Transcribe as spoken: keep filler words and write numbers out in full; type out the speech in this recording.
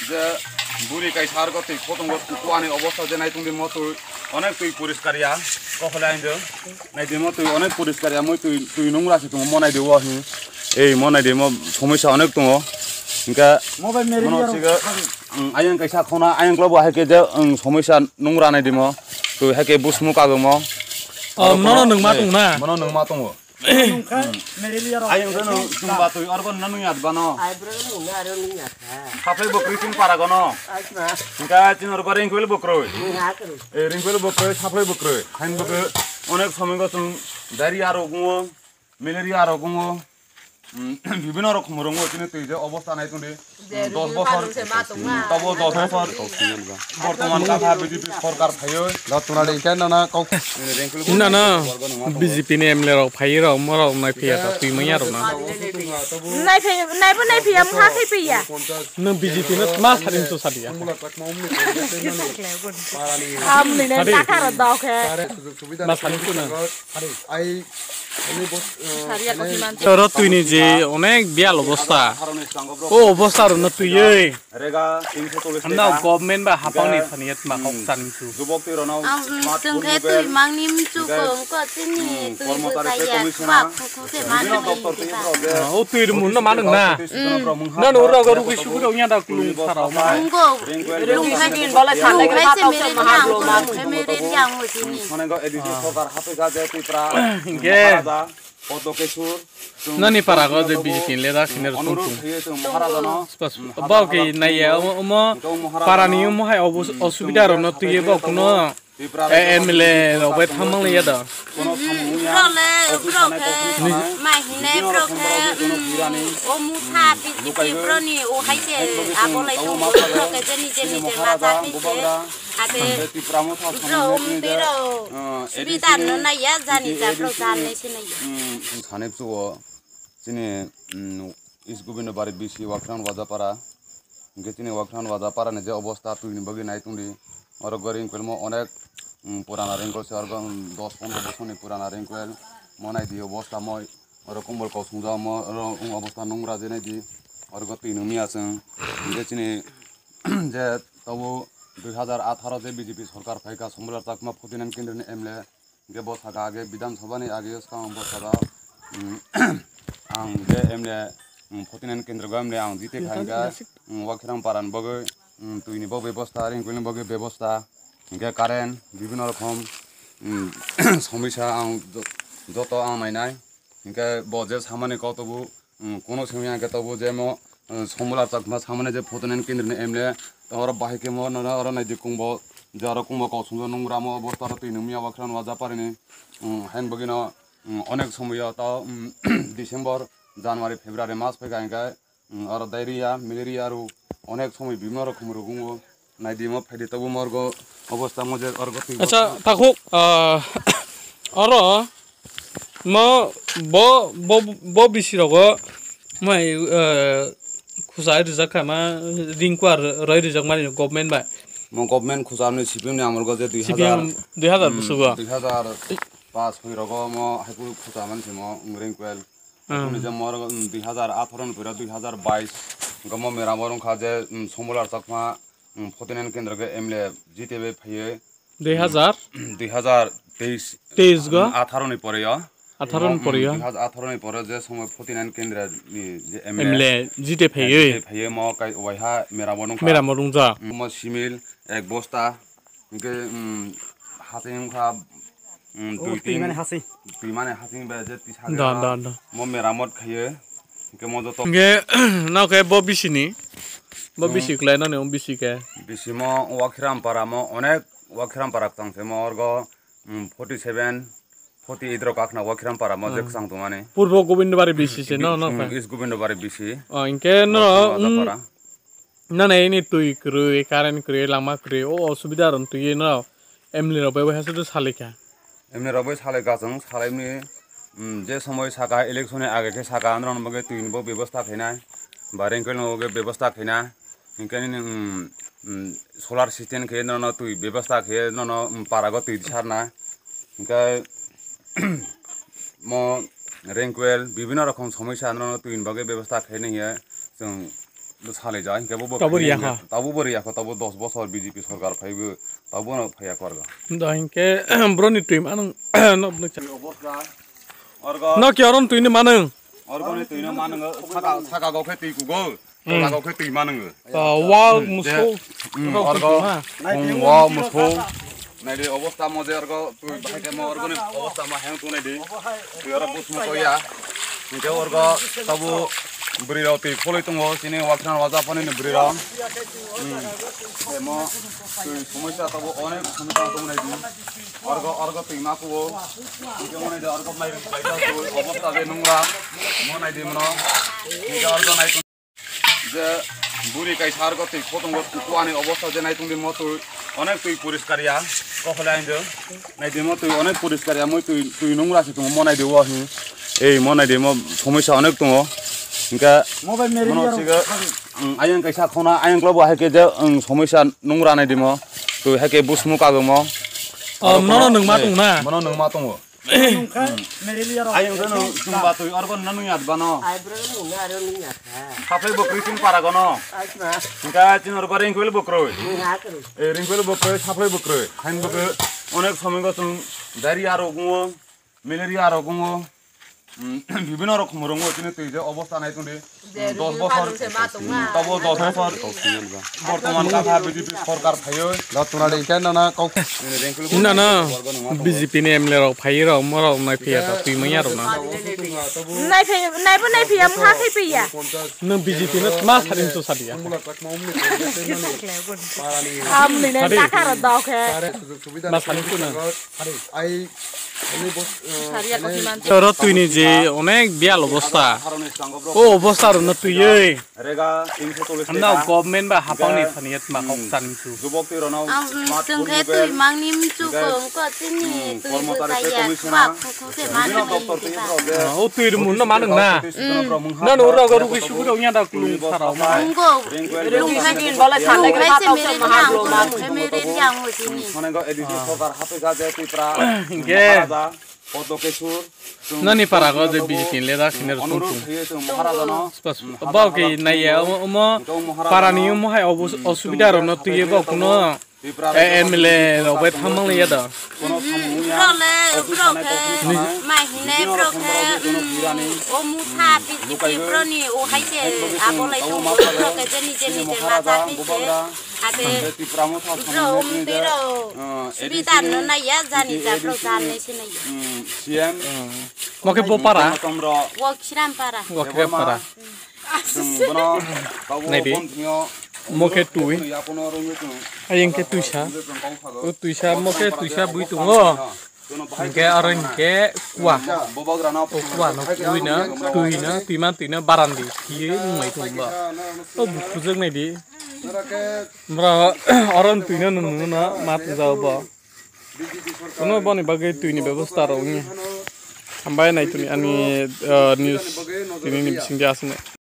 Je buri kaisa argo twi khotong bo kuani obostha je naitung di mo twi onek twi poriskar ya. Kokhole ain je nai di mo twi onek poriskar ya, moi twi, twi nungra se tung mo nai di o hi. Ei mo nai di mo somosya onek tongo. Hingke mono siga, mm, ayang kaisa khona, ayang klo bo hai ke je, mm, somosya nungra nai di mo. Twi hai ke busmu kagwmo. Oh, mono nwng ma tong na? Mono nwng ma tongo. Ayung reno chumba twi orbo no nung yat bano. Ai bro nung na aro nung yat ha. Saplai bo kritin para gono. Ai ma. Hingka chin orbo ringkwel bo kroi. Nung ha kroi. E ringkwel bo kroi, saplai bo kroi. Hain bo kroi. Onek somoy go chung diarrhea rok wngo, malaria rok wngo. Bibhinno rokom rok wngo chini twi je obostha nai tong di. Je dos bosor, tabo dos bosor bortoman kha B J P sorkar phaiwi. Dot tuna de khe nana kok. Nana B J P ni M L A rok phaiwi rok morok nai phiya ta twi manya rok na. Nai phai, nai bo nai phiya, mha khai phiya. Nwng B J P no ma sari to sadi ya. Amni ne takar dok he. Ma sari to na. Ai, ini bos, eh, ini Oro twi ni je onek bial obostha. O obostha rok no twi ei. Rega tinsho chollish Amna taka. Government ba hapang ni Hingke, thani yat ma kok hmm, san su. Jubok twi rano Ang, mm, smat tong khe bundubel. Twi mang nim chu Hingke, kong ko tini hmm, twi kormotari bwsa tei ya commissioner. Bak khu khu se ma Bibhinno nang doptor ni twi ba. Bro je Ah, o twi rumun no manung na. Twi sukuna bro mungha Na no bro ro je ro koto sukuro nya da klung twi sara bos ma. Nungo. Ringkwel Lung bebsa khai din bole sa lege Lung khai ba se tau se mere mahal yang, lo ma. Lung khai mere yang o tini. Sonengo A D C Ah. Sorkar hapega je Tripura Hingke. Maharaja. Koto kesur. Nani para go je B J P le da khine rw Onurudh tung tung. Khaye tung Maharajano. Spas, bau ke naiya, omo, omo para ni omo hai obus-, osubida rok no twi bo kuno, eh, M L A rok bai thamang ya da. Kono samung ya. Bro le, bro khe, Ni- mai hine bro khe, mm, o mutha B J P bro ni o hai se abo lai tung bro khe je ni je ni je ma ta khe se. Ate Tripura Motha bro, samung um, ni je, bro, eh, subida A D C, no naiya, jani ja bro, A D C, jan nai se naiya. Mm, thane chuo. Chini, mm, East Gobindabari B C Wakhiran Wajapara. Hingke chini Wakhiran Wajapara ni je obostha twi ni bagwi nai tongdi. Oro go ringkwelmo onek, mm, purana ringkwel se oro go, mm, dos pondro bosor ni purana ringkwel. Mo nai di obostha mo oro kombol kosong ja mo oro wng obostha nungra je nai di. Oro go twi nung miya chwng. Hingke chini je tobo dui hazar atharo je B J P sorkar phaika Sombholar Chakma forty nine kendro ni M L A. Hingke bo saka age Bidhan Sabha ni age swkang bo saka, mm, ang je M L A, mm, forty nine kendro go M L A ang jite kha hingke, mm, Wakhiram para ni bagwi, mm, twi ni bo bebosta, ringkul ni bagwi bebosta, hingke current, bibhinno rokom, mm, somosya ang jo-, joto ang nainai. Hingke bo je samani kok tobo, mm, kono simi hingke tobo je mo, mm, Sombholar Chakma samani je forty nine kendro ni M L A, to oro bahai khe mo no oro nai di kung bo, je oro kung bo kosong jo nungra mo obostha oro twi nung miya Wakhiran Wajapara ni, mm, hain bagwi no, mm, onek somoyo to, mm, December, January, February mas phaikha hingke, mm, oro diarrhea, malaria rok onek somoi bibhinno rokom rok wngo. Nai di mo phaidi tobo morgo obostha mo je orgo twi Acha, bo. Takhuk, ah, oro mo bo, bo, bo B C rogo mai, ah, khusa rijak kha ma ringkwa roi rijak mani government bai. Mo government khusa ni C P M ni amol go je dui hazar, C P M dui hazar mm, busugo. Dui hazar pas hoi rogo mo haiku khusa man se mo ringkwel. Ah. Tuni je mor, mm, dui hazar atharo ni pura dui hazar bais. Gomo mera mor wngkha je, mm, Sombholar Chakma, mm, forty nine kendro ke M L A jite be phaye. Dui hazar? Mm, dui hazar teis. Teis go? Mm, atharo ni pore yo. Atharo ni pore yo. Mm, dui hazar atharo ni pore je somoy forty nine kendro ni je M L A. M L A jite phaye. Jite phaye mo kai waiha mera mor wngkha. Mera mor wngkha. Mm, mo simil ek bosta. Hingke, mm, hasing wngkha, mm, oh, dui twi tin, mane hasing. Twi mane hasing bai je twi saka Da, da, da. Mo meramot khaye. Hingke mo joto Hingke, no khe bo B C ni. Bo Hmm. B C khlai no ni, bo B C khe. B C mo Wakhiram para mo onek Wakhiram para tang se mo orgo, mm, forty seven, forty eight rok akhna Wakhiram para mo je Hmm. kwchang tongmani. Purbo Gobindabari B C se, no, no, Hmm, khe. East Gobindabari B C. Oh, hingke no, Wakhiram mm, Wajapara. Nana ini twi kwrwi, current kwrwi, lama kwrwi, o osubida rok twi no M L A rok bai waisa to salai kha. M L A rok bai salai kha chwng, salai mani, mm, je somoi saka election ni age khe saka norok ni bagwi twi ni bo bebosta khainai, ba ringkol ni bagwi bebosta khainai, hinkhe nini, mm, mm, solar system khe nono twi bebosta khe nono, mm, para go twi sarna, hinkhe mo ringkol bibhinno rokom somosya nono twi ni bagwi bebosta khainai hiya chwng Bo salai ja, hinkhe bo bo Tabo khaina riya hinkhe kha. Tabo bo riya kha, tabo dos bosor B J P sorkar phaibo, tabo no phaiya kha orga. Do hinkhe broni twi manung no bwlai cha. Obosra, orgo. No ki oron twi ni manung? Orgo ni twi no manung, saka, saka go khe twi kugo, Hmm. Tola go khe twi manung. Ba, wa Hmm, muso. je, hmm, Rok orgo, twi na. hmm, wa muso. Naidi obostha mo je orgo twi bahai khe mo orgo ni obostha ma heng tong naidi. Twi oro bus mo koya. Hinkhe orgo tabo bwrwi rok twi kholoi tongo, chini wakhran waja phani ni bwrwi rok. Hmm. Hinkhe mo twi somosya tabo onek somosya tong naidi. Orgo, orgo twi ma kuo. Hinkhe mo naidi orgo mai bai twi obostha je nungra. Mo naidi mono. Hinkhe orgo nai Je buri kaisa argo twi photongo kukuani obostha je naitung di mo twi onek twi poriskar ya. Kokhole ain je naidi mo twi onek poriskar ya, mo twi, twi nungra se tongo mo naidi o hi. Ei mo naidi mo somosya onek tongo. Hinkhe Mobile malaria mono rok sigo, ang ayang kaisa khona ayang klo bo hai khe je, ang somosya nungra naidi mo. Twi hai khe busmu kago mo. Oh, mono nung ma tongo na? Mono nung ma tongo. Nungkha, malaria rok. Ayung reno chwng batwi orbo nang nung yat bano. Ai bro nung aro nung yat ha. Saplai bwkrwi chwng para gono. Ai ma. Hinkhe chwng orbo ringkwil bwkrwi. Nung ha kwrwi. Eh, ringkwil bwkrwi, saplai bwkrwi. Hain bwkrwi onek somoy go chwng diarrhea rok wngo, malaria rok wngo. Hmm, bibino rokom rongo chini twi je obostha nai tongdi. Hmm, dos bosor, hmm, tabo dos bosor. Bortoman kha B J P sorkar phaio. Da tunadi khe nana kok. Nana B J P ni M L A rok phai rok, morok nai phiya ta twi manya rok na. Nai phai, nai bo nai phiya, mungha khai phiya. Nung B J P no ma sarim to sadia. Amni ne Hadi. Takar dok he. Ma sarim to na. Ai, ini bos, eh, Sariya kopi man. Toro twi ni je onek bial obostha. O obostha ro no twi ei. Rega, tingkhe chollish Amna taka. Government ba hapang ni Hingke, thani yat ma kok hmm, tan tu. Jubok twi rono Ang, mm, smartphone chwng khe mobile. Twi mang nim chu Hingke, kong ko chini hmm, twi kormotari bo tei taya commissioner. Kwa khu khu khe ma Bibino nai doktor twi rok je Ah, o twi rumun no manung na. Twi sukno borok mungha Na no ro ga rok rugi sugi rok nya da twi klung bo sarok ma. Unggo. Ringkwe Rugi ringkwe sugi bala ringkwe sande Lung ke khai ma se tau mere se ma ha nya lo unggo ma. Lung khai mere nya unggo chini. Sonengo A D C Ah. Sorkar hapoi ga je Tripura Hingke. Maharaja Poddo Keshur. Nani para go je B J P ni leader senior Onurudh tong tong. Khaye chwng Maharaja no. Spas, Maharaja bau ke nai ya, omo, omo, Maharaja para ni no. Omo hai obo-, Hmm, osubida chwng rok no twi ye bau kuno. Tripura Eh, M L A rok bai thamang ya da. Kono samung ya. Bro le, bro khe, mai hine bro khe, mm, o mutha bisi bro ni o hai se abo lai tong bro khe je nije nije ma cha khe se. Ate bro um bro subida no nai ya jani ja bro jan ne se nai ya. C M. Mo khe bo para. Wo khiram para. Wo khiram para. Chwng bono tabuk Naidi. Bon thwngyo Mo khe twi. Yapono rwngwi chwng Ayeng khe twisa. Chwng kok phago. O twisa, mo khe twisa bui tongo. Chwngno bahai Hingke aro hingke kua. Bobagrano O kua no twi no, twi no, twima twi no barandi. Kiye wngmai tongo. O bukhujak naidi. Bro, oro twino nung nung no ma tongjago bo. Kuno boni bagwi twini bebosta rok wngya. Hambai nai tuni ani, uh, news tini ni bisingdi aswk nai.